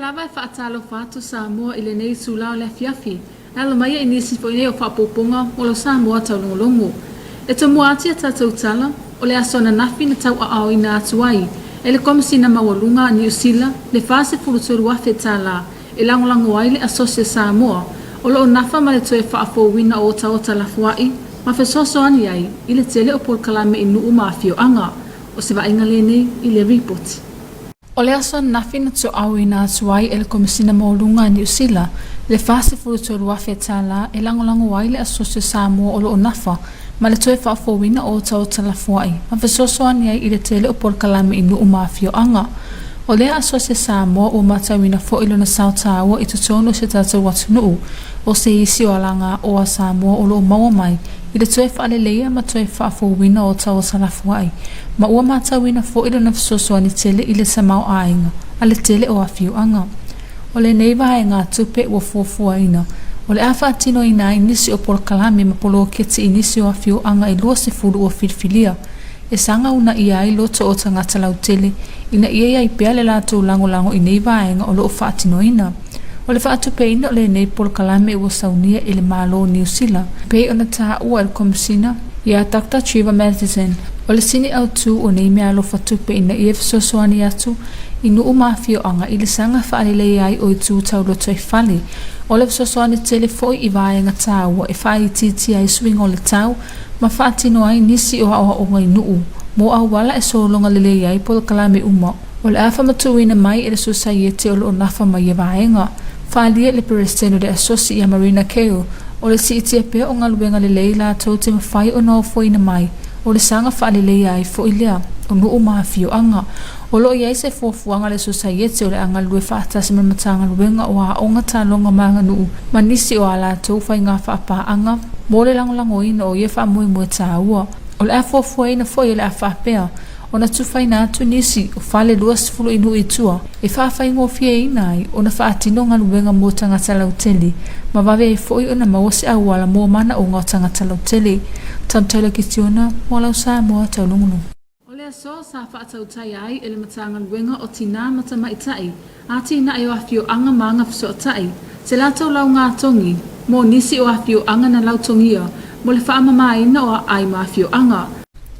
lava e faatalofa atu Samoa i lenei itula o le afiafi, e alo mai ai nisi foi nei o faaopoopoga mo lau Samoa taulogologo. E tomua atu ia tatou tala, o le aso ananafi na tauaaoina atu ai e le Komesina Maualuga a Niu Sila le $43,000 e lagolago ai le Asosi a Samoa o lo o nafa ma le toe faafouina o otaota lafoai ma fesoasoani ai i le tele o polokalame i nuu ma afioaga. O se vaaiga lenei i le ripoti. O le aso ananafi na toauina atu ai e le Komesina Maualuga a Niu Sila le $43,000 e lagolago ai le Asosi a Samoa o lo o nafa ma le toe faafouina o otaota lafoai ma fesoasoani ai i le tele o polokalame i nuu ma afioaga. O lea Asosi a Samoa ua matauina foi lona sao taua i totonu o si o tatou atunuu, o se isi o alagaoa a Samoa o lo o maua mai i le toe faaleleia ma toe faafouina o otaota lafoai, ma ua matauina foi lona fesoasoani tele i le tamaoaiga a le tele o afioaga. O lenei vaegatupe ua fuafuaina o le a faatinoina ai nisi o polokalame ma poloketi i nisi o afioaga e 20 ua filifilia e saga uunaia ai loto o tagata lautele ina ia i ai pea le latou lagolago i nei vaega o lo o faatinoina. O le faatupeina o lenei polokalame ua saunia e le Malo o Niu Sila, pei ona taua e le Komesina ia Doctor Trevor Maddison, o le sini autu o nei meaalofa tupe ina ia fesoasoani atu i nuu ma afioaga i le saga faaleleia ai o itu tau lotoifale. O le fesoasoani tele foi i vaega taua e faaitiitia ai suiga o le tau ma faatino ai nisi o aoaoga i nuu mo auala e sologa lelei ai polokalame uma o le a faamatuuina mai e le Sosaiete o lo o nafa ma ia vaega. Faaalia i le Peresetene o le Asosi ia Marina Keogh, o le siitia pea o galuega lelei latou te mafai ona ofoina mai o le saga faaleleia ai foi lea o nuu ma afioaga. O lo o i ai se fuafuaga a le Sosaiete o le a galulue faatasi ma le Matagaluega o Aoga, Taaloga ma Aganuu ma nisi o a latou faiga faapaaga mo le lagolagoina o ia faamoemoe taua. O le a fuafuaina foi o le a faapea ona tufaina atu nisi o fale 20 i nuu i tua e faafaigofieina ai ona faatino galuega mo tagata lautele ma vave ai foi ona maua se auala mo manaoga o tagata lautele. Tom Taylor Kitiona mo lau Samoa Taulugulugu. O le aso sa faatautaia ai e le Matagaluega o Tinā ma Tamaitai, Atinae o Afioaga ma Agafesootai, se latou laugatogi mo nisi o afioaga na lautogia mo le faamamaina o aai ma afioaga.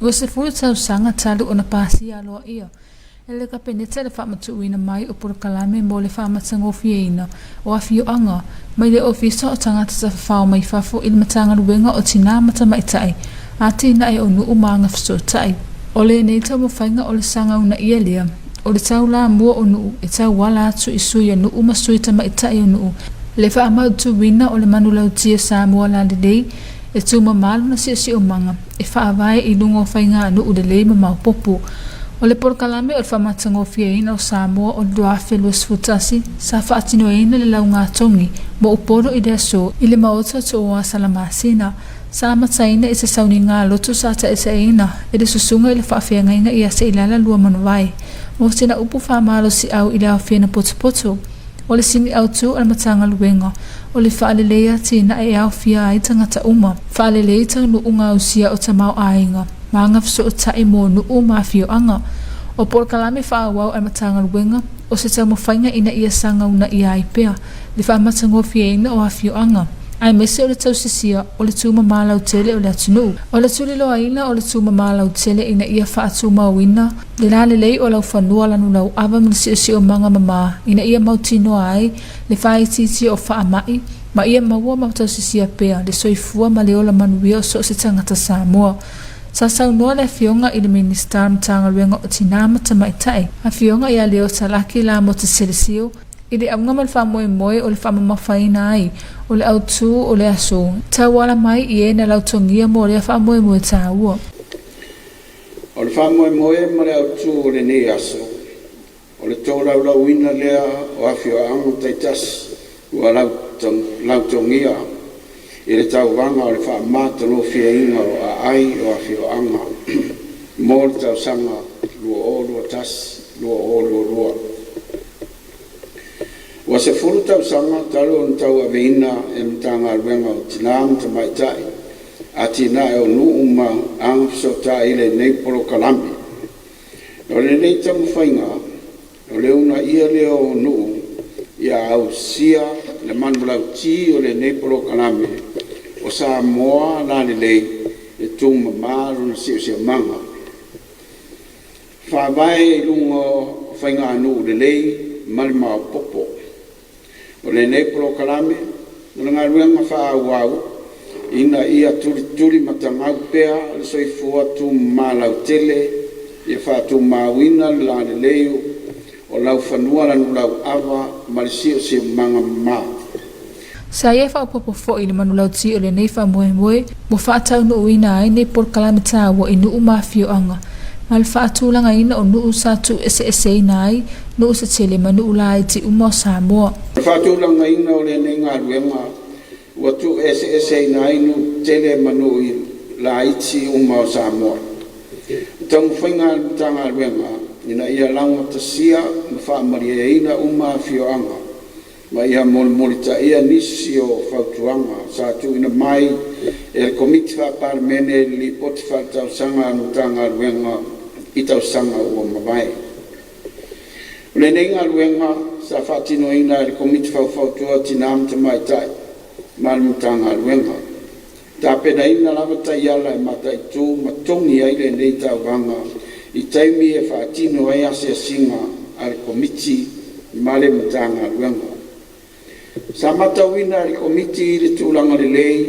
Ua 10 tausaga talu ona pasia aloaia e le Kapeneta le faamatuuina mai o polokalame mo le faamatagofieina o afioaga mai le Ofisa o Tagata Tafafao mai Fafo i le Matagaluega o Tinā ma Tamaitai, Atinae o Nuu ma Agafesootai. O lenei taumafaiga o le saga uunaia lea o le taulamua o nuu e tauala atu i sui o nuu ma sui tamaitai o nuu, le faamautuina o le manulauti a Samoa lalelei e tumama lona siosiomaga e faavae i luga o faiganuu lelei ma maopoopo. O le polokalame o le faamatagofieina o Samoa o le 2021 sa faatinoina le laugatogi mo Upolu i le aso i le Maota o Tuua Salamasina sa amataina i se sauniga loto sa taitaiina e le susuga i le faafeagaiga ia Seilala Luamanuvae mo sina upu faamalosiau i le aofia na potopoto o le sini autu a le Matagaluega o le faalelei atinae e aofia ai tagata uma, faalelei taunuuga ausia o tamaoaiga ma agafesootai mo nuu ma afioaga. O polokalame faaauau a le Matagaluega o se taumafaiga ina ia saga uunaia ai pea le faamatagofieina o afioaga, aemaise o le tausisia o le tumama lautele o le atunuu. O le tuliloaina o le tumama lautele ina ia faatumauina le lalelei o laufanua lanulauava ma le siosiomaga mama ina ia mautinoa ai le faaitiitia o faamai ma ia maua ma tausisia pea le soifua ma le ola manuia o so o se tagata Samoa. Sa saunoa le Afioga i le Minisita o le Matagaluega o Tinā ma Tamaitai, Afioga ia Leota Laki Lamota Selesio, i le auga ma le faamoemoe o le faamamafaina ai o le autū o le aso tauala mai i e na lautogia mo lea faamoemoe taua. O le faamoemoe ma le autū o lenei aso, o le tolaulauina lea o afioaga taitasi ua lautogia i le tauvaga o le faamatagofieina o aai o afioaga mo le tausaga 2021/2022. Ua 10 tausaga talu ona tauaveina e le Matagaluega o Tinā ma Tamaitai, Atinae o Nuu ma Agafesootai lenei polokalame. O lenei taumafaiga, o le uunaia lea o nuu Ia ausia le manulauti o lenei polokalame o Samoa lalelei e tumama lona siosiomaga. Faavae i luga o faiganuu lelei ma le maopopo. O lenei polokalame o le galuega faaauau ina ia tulitulimatagau pea le soifua tumama lautele, ia faatumauina le lalelei o laufanua lanulauava ma le siosiomaga mama. Sa ia faaopoopo foi i le manulauti o lenei faamoemoe ua faataunuuina ai nei polokalame taua i nuu ma afioaga ma le faatulagaina o nuu sa tuueseeseina ai nuu tetele ma nuu laiti uma o Samoa. O le faatulagaina o lenei galuega ua tuueseeseina ai nuu tetele ma nuu laiti uma o Samoa. O taumafaiga a le Matagaluega ina ia laugatasia ma faamalieina uma afioaga ma ia mulimulitaia nisi o fautuaga sa tuuina mai e le Komiti Faa-Palemene i le Lipoti Faaletausaga a le Matagaluega i tausaga ua mavae. O lenei galuega sa faatinoina e le Komiti Faufautua o Tina ma Tamaitai ma le Matagaluega, tapenaina lava taiala e mataitu ma togi ai lenei tauvaga i taimi e faatino ai asiasiga a le Komiti ma le Matagaluega. Sa matauina e le Komiti le tulaga lelei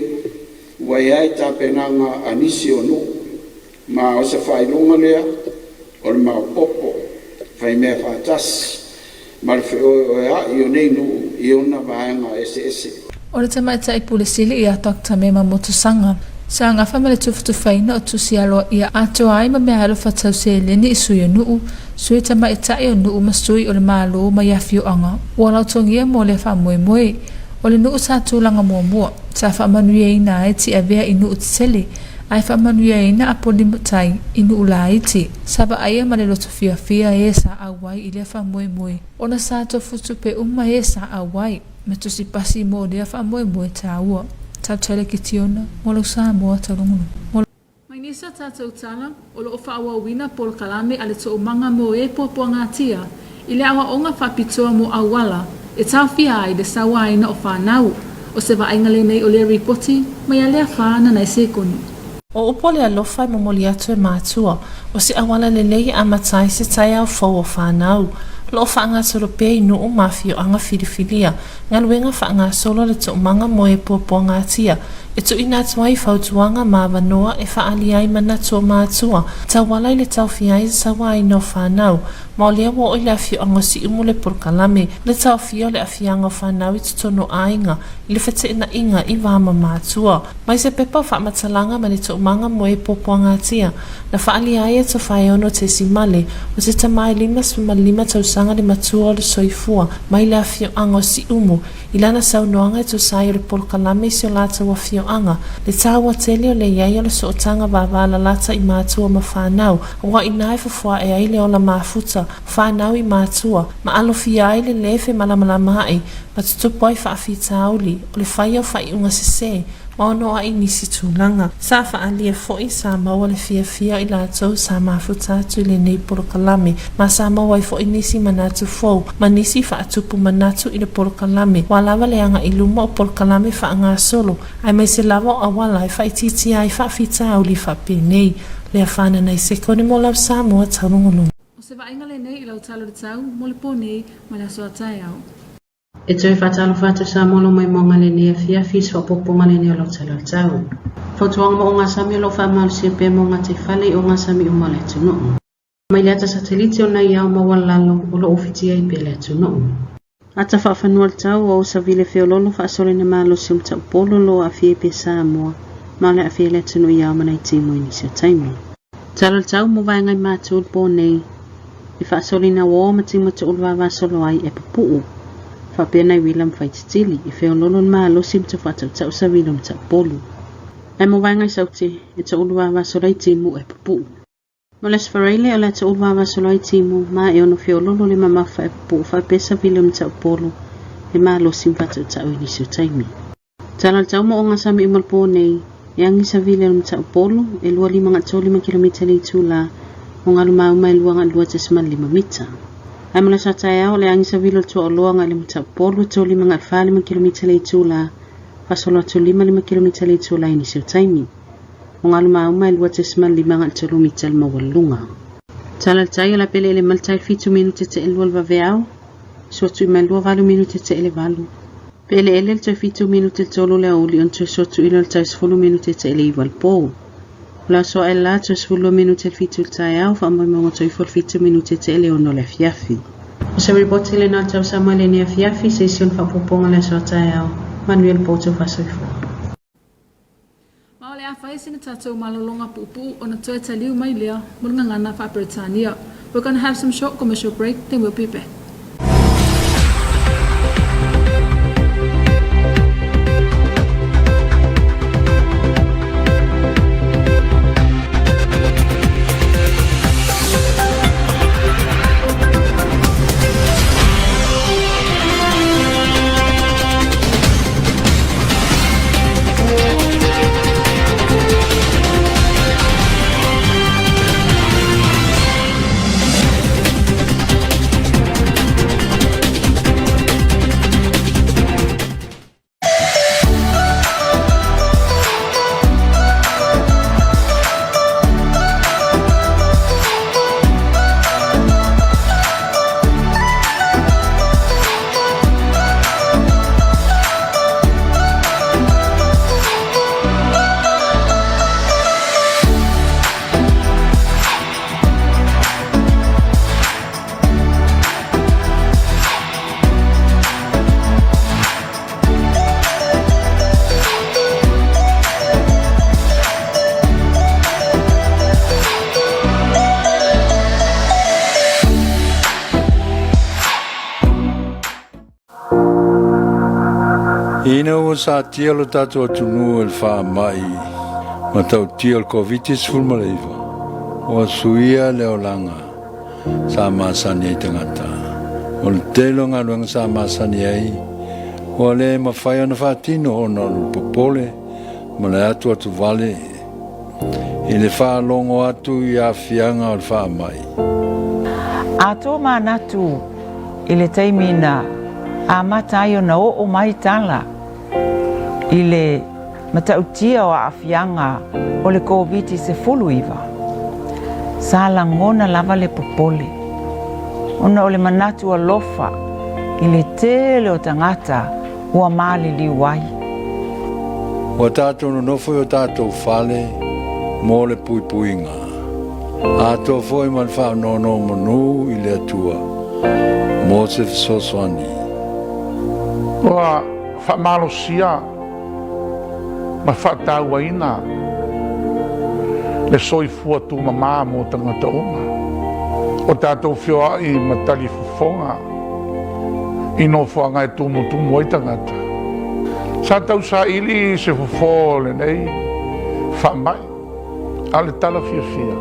ua i ai tapenaga a nisi o nuu, ma o se faailoga lea o le maopoopo, faimea faatasi ma le feoeoea'i o nei nuu i ona vaega eseese. O le Tamaitai Pule Sili ia Doctor Mema Motusaga, sa gafa ma le tufatufaina o tusi aloaia atoa ai ma meaalofa tau seleni i sui o nuu, sui tamaitai o nuu ma sui o le Malo mai afioaga ua lautogia mo lea faamoemoe. O le nuu sa tulaga muamua, sa faamanuiaina ai Tiavea i nuu tetele, ae faamanuiaina a Polimutai i nuu laiti. Sa vaaia ma le loto fiafia e sa auai i lea faamoemoe, ona sa tofu tupe uma e sa auai ma tusi pasi mo lea faamoemoe taua. Tautele Kitiona, mo lau Samoa taulogologo. Mai nisi a tatou tala, o lo o faaauauina polokalame a le Toomaga mo e Puapuagatia i le aoaoga faapitoa mo auala e taofia ai le sauaina o fanau. O se vaaiga lenei o lea ripoti mai a Leafa Nanaisekoni. O upu o le alofa e momoli atu e matua, o se auala lelei e amata ai se taeao fou o fanau. O lo o faagasolo pea i nuu ma afioaga filifilia, galuega faagasolo a le toomaga mo e puapuagatia, e tuuina atu ai fautuaga ma avanoa e faaali ai manatu o matua, tauala i le taofia ai se sauaina o fanau, ma o lea ua oo i le afioaga o Siumu le polokalame, le taofia o le afiaga o fanau i totonu o aiga, i le feteenaiga i va ma matua. Mai se pepa o faamatalaga ma le toomaga mo e puapuagatia, na faaalia ai e Tofaeono Tesimale, o se tama e 55 tausaga le matua o le soifua mai le afioaga o Siumu, I lana saunoaga e tusa ai o le polokalame i si o latou afioaga, le taua tele o le i ai o le sootaga vavalalata i matua ma fanau, aua inā e fofoaʻe ai le ola mafuta, fanau i matua, ma alofia ai le lē femalamalamaai, ma tutupu ai faafitauli, o le faia o faaiuga sesē, ma ono aʻi nisi tulaga. Sa faaalia foi, sa maua le fiafia o i latou sa mafuta atu i lenei polokalame, ma sa maua ai foi nisi manatu fou, ma nisi faatupu manatu i le polokalame, ua lava le agai i luma o polokalame faagasolo, aemaise lava o auala e faaitiitia ai faafitauli faapenei. Lea fanana i sekone mo lau Samoa taulogologo. O se vaaiga lenei i lau tala o le tau mo le po nei ma le aso a taeao. E toe faatalofa atu Samoa lo maimoaga lenei afiafi i se faaopoopoga lenei o lau tala o le tau. Fautuaga mo ogasami o lo o faamalosia pea mo gataifale i ogasami uma o le atunuu. Mai le ata satelite o nai ao maualalo o lo o ufitia ai pea le atunuu. Ata faafanua le tau o Savile Feololo faasolina malosi o Mataupolo o lo o aafia ai pea Samoa ma o le aafia ai le atunuu i ao ma nai timu i nisi o taimi. Tala o le tau mo vaega i Matu i le po nei. E faasolina uo ma timu e toulu vavasolo ai e pupuu. Faapea nai uila ma faititili, e feololo le malosi ma tau faatautau savili o Mataupolu. Ae mo vaega i Saute, e toulu vavasolo ai timu e pupuu. Mo le Aso Faraile, o le a toulu vavasolo ai timu, ma e ono feololo le mamafa e pupuu faapea savili o Mataupolu, e malosi ma faatautau i nisi o taimi. Tala o le tau mo ogasami uma le po nei, e agi savili o le Mataupolu, e 2.35 kilomita le itula, o galu mauma e 2.2.5 mita. Ae mo le aso a taeao, o le agisa vili o le tuaoloa agai i le Mataupolu e 35 agai i le 45 kilomita i le itula, faasolo atu 55 kilomita i le itula i nisi o taimi. O galu mauma e 2.5 agai i le 3 mita le maualuluga. Tala le tai o le a peleele mai le tai i le 7 minute te'e le 2 le vaveao, sua tui mai le 2 8 minute te'e le 8. Peleele le toe 7 minute le 3 le aoauli ona toe sua tui lea o le tai 10 minute te'e le 9 le po. O le aso a'e la, toe 12 minute le 7 i le taeao, faamoemoega toe ifo le 7 minute te'e le 6 le afiafi. O se ripoti lena o le tausaga i lenei afiafi, se isi ona faaopoopoga i le aso a taeao. Manuia le po o outou faasoifua. Ma o le a fai sina tatou malologa puupuu ona toe taliu mai lea mo le gagana faa-Peretania. We're gonna have some short commercial break, then we'll be back. Ina ua satia lo tatou atunuu e le faamai matautia o le Koviti-19, ua suia le olaga sa masani ai tagata. O le tele o galuega sa masani ai, ua le mafai ona faatino ona o le popole ma le atuatuvale i le faalogo atu i aafiaga o le faamai. A tomanatu i le taimi na amata ai ona oo mai tala i le matautia o aafiaga o le Koviti-19, sa lagona lava le popole ona o le manatu alofa i le tele o tagata ua maliliu ai. Ua tatou nonofo i o tatou fale mo le puipuiga, atoa foi ma le faanonomanu i le Atua mo se fesoasoani. Ua faamalosia ma faatauaina le soifua tumama mo tagata uma. O tatou feoai ma talifofoga i nofoaga e tumutumu ai tagata. Sa tausaili se fofo o lenei faamai, a o le tala fiafia,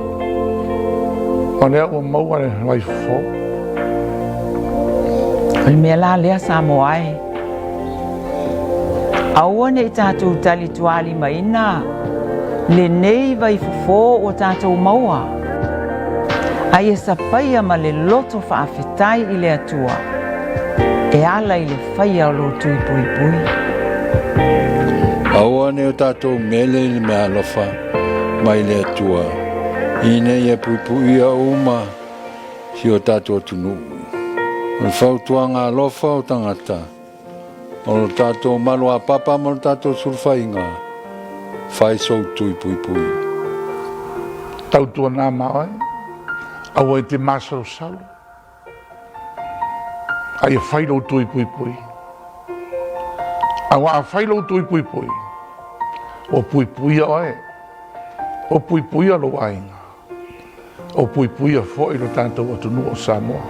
o lea ua maua le vaifofo. O le mea la lea Samoa e, aua ne i tatou talitualimaina lenei vaifofo ua tatou maua, a ia sapaia ma le loto faafetai i le Atua e ala i le faia o lo tui puipui. Aua ne o tatou mele i le meaalofa mai le Atua, ina ia puipuia uma si o tatou atunuu. O le fautuaga alofa o tagata, O lo tatou maluapapa ma lo tatou sulufaiga, fai sou tui puipui. Tautuana ma oe, aua e te masalosalo, a ia fai lou tui puipui. Aua a fai lou tui puipui, ua puipuia oe, ua puipuia lou aiga. O puipuia foi lo tatou atunuu o Samoa.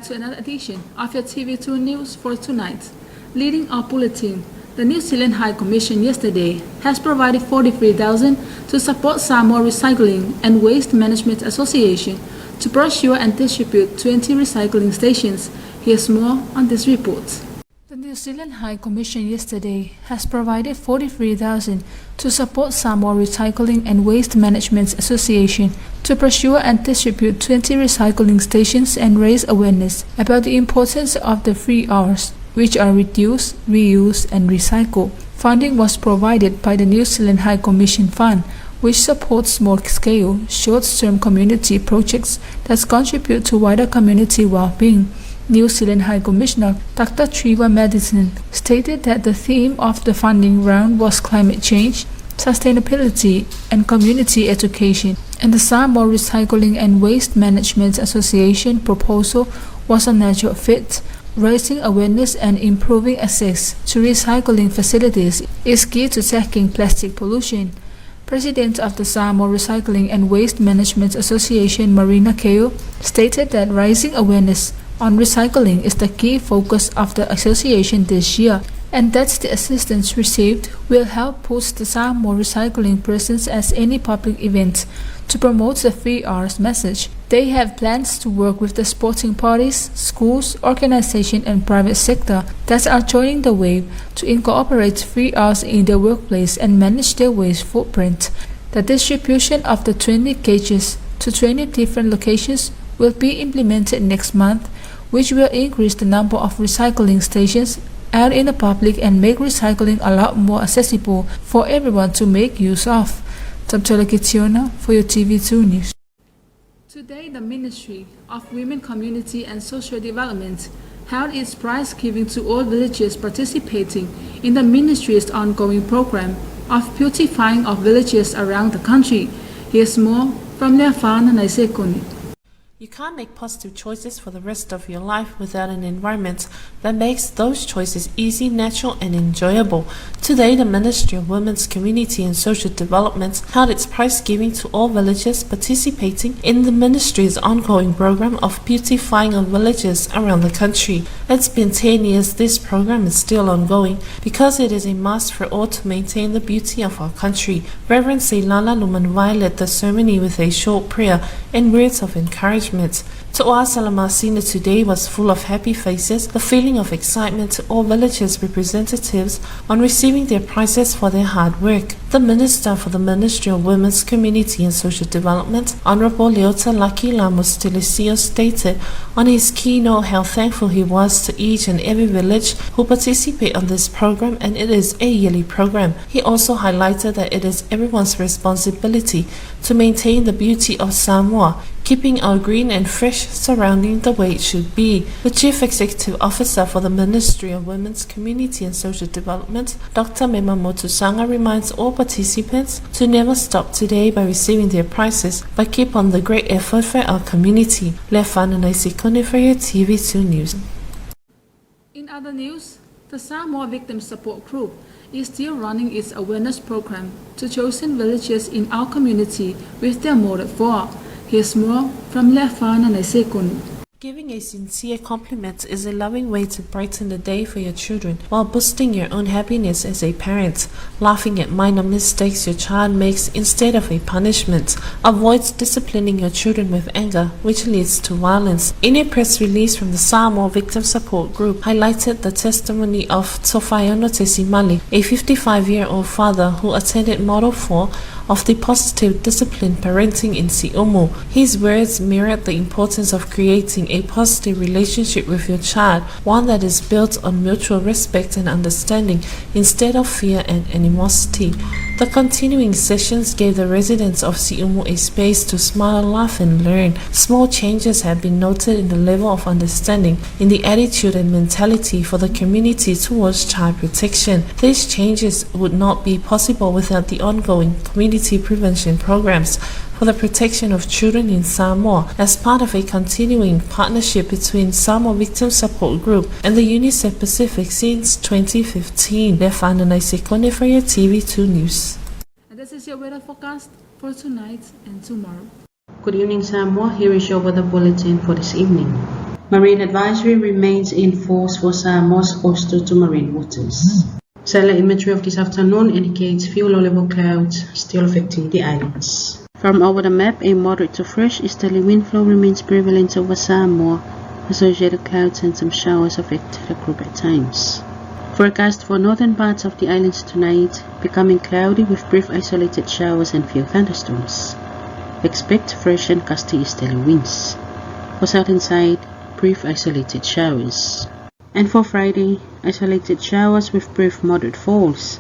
to another edition of your TV2 News for tonight. Leading our bulletin, the New Zealand High Commission yesterday has provided 43,000 to support Samoa Recycling and Waste Management Association to brochure and distribute 20 recycling stations. Here's more on this report. The New Zealand High Commission yesterday has provided 43,000 to support Samoa Recycling and Waste Management Association to pursue and distribute 20 recycling stations and raise awareness about the importance of the 3 Rs, which are reduce, reuse, and recycle. Funding was provided by the New Zealand High Commission Fund, which supports small-scale, short-term community projects that contribute to wider community well-being. New Zealand High Commissioner Dr. Trevor Maddison stated that the theme of the funding round was climate change, sustainability, and community education, and the Samoa Recycling and Waste Management Association proposal was a natural fit. Raising awareness and improving access to recycling facilities is key to tackling plastic pollution. President of the Samoa Recycling and Waste Management Association, Marina Keo, stated that raising awareness on recycling is the key focus of the association this year, and that the assistance received will help boost the Samoa recycling presence at any public event to promote the 3Rs message. They have plans to work with the sporting parties, schools, organizations, and private sector that are joining the wave to incorporate 3Rs in their workplace and manage their waste footprint. The distribution of the 20 cages to 20 different locations will be implemented next month, which will increase the number of recycling stations out in the public and make recycling a lot more accessible for everyone to make use of. Taptola Kitiona for your TV2 News. Today, the Ministry of Women, Community and Social Development held its prize giving to all villages participating in the ministry's ongoing program of beautifying of villages around the country. Here's more from Leafana Naisekoni. You can't make positive choices for the rest of your life without an environment that makes those choices easy, natural, and enjoyable. Today, the Ministry of Women's Community and Social Development held its prize giving to all villages participating in the ministry's ongoing program of beautifying of villages around the country. It's been 10 years this program is still ongoing because it is a must for all to maintain the beauty of our country. Reverend Seilala Lumanvai led the ceremony with a short prayer and words of encouragement. To Salamasina today was full of happy faces, the feeling of excitement to all villagers' representatives on receiving their prizes for their hard work. The Minister for the Ministry of Women's Community and Social Development, Honorable Leota Laki Lamos Telesio, stated on his keynote how thankful he was to each and every village who participate on this program, and it is a yearly program. He also highlighted that it is everyone's responsibility to maintain the beauty of Samoa, keeping our green and fresh surrounding the way it should be. The Chief Executive Officer for the Ministry of Women's Community and Social Development, Dr. Mema Motusaga, reminds all participants to never stop today by receiving their prizes, but keep on the great effort for our community. Lefana Naisikone for your TV2 News. In other news, the Samoa Victim Support Group is still running its awareness program to chosen villages in our community with their motto for. Here's more from Lefana Naisekoni. Giving a sincere compliment is a loving way to brighten the day for your children while boosting your own happiness as a parent. Laughing at minor mistakes your child makes instead of a punishment avoids disciplining your children with anger, which leads to violence. In a press release from the Samoa Victim Support Group, highlighted the testimony of Tofaeono Tesimali, a 55-year-old father who attended Model 4 of the Positive Discipline Parenting in Siumu. His words mirrored the importance of creating a positive relationship with your child, one that is built on mutual respect and understanding instead of fear and animosity. The continuing sessions gave the residents of Siumu a space to smile, laugh, and learn. Small changes have been noted in the level of understanding, in the attitude and mentality for the community towards child protection. These changes would not be possible without the ongoing community prevention programs for the protection of children in Samoa as part of a continuing partnership between Samoa Victim Support Group and the UNICEF Pacific since 2015. Lefana Naisekone for your TV2 News. And this is your weather forecast for tonight and tomorrow. Good evening, Samoa. Here is your weather bulletin for this evening. Marine advisory remains in force for Samoa's coastal to marine waters. Satellite imagery of this afternoon indicates few low-level clouds still affecting the islands. From over the map, a moderate to fresh easterly wind flow remains prevalent over Samoa. Associated clouds and some showers affect the group at times. Forecast for northern parts of the islands tonight, becoming cloudy with brief isolated showers and few thunderstorms. Expect fresh and gusty easterly winds. For southern side, brief isolated showers. And for Friday, isolated showers with brief moderate falls.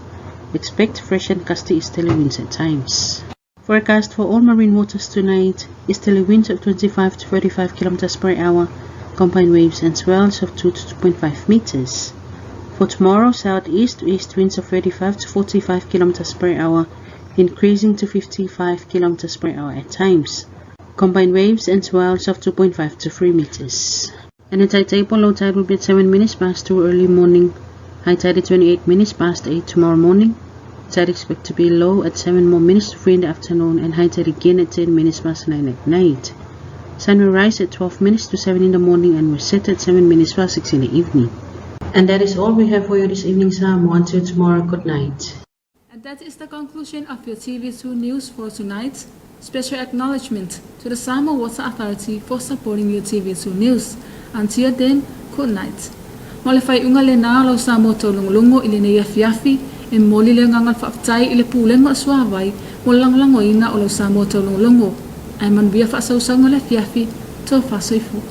Expect fresh and gusty easterly winds at times. Forecast for all marine waters tonight, easterly winds of 25 to 35 kilometers per hour, combined waves and swells of 2 to 2.5 meters. For tomorrow, southeast to east winds of 35 to 45 kilometers per hour, increasing to 55 kilometers per hour at times. Combined waves and swells of 2.5 to 3 meters. And the tide table, low tide will be at 7 minutes past 2 early morning, high tide at 28 minutes past 8 tomorrow morning. Tide expect to be low at 7 more minutes to 3 in the afternoon and high tide again at 10 minutes past 9 at night. Sun will rise at 12 minutes to 7 in the morning and will set at 7 minutes past 6 in the evening. And that is all we have for you this evening, Samoa. Until tomorrow, good night. And that is the conclusion of your TV2 news for tonight. Special acknowledgement to the Samoa Water Authority for supporting your TV2 news. Until then, good night. Ma le faaiuga lenā o lau Samoa taulogologo i lenei afiafi, e momoli le agaga faafetai i le Pulega o le Suavai mo le lagolagoina o lau Samoa taulogologo. Ae manuia faasausauga o le afiafi, tofa soifua.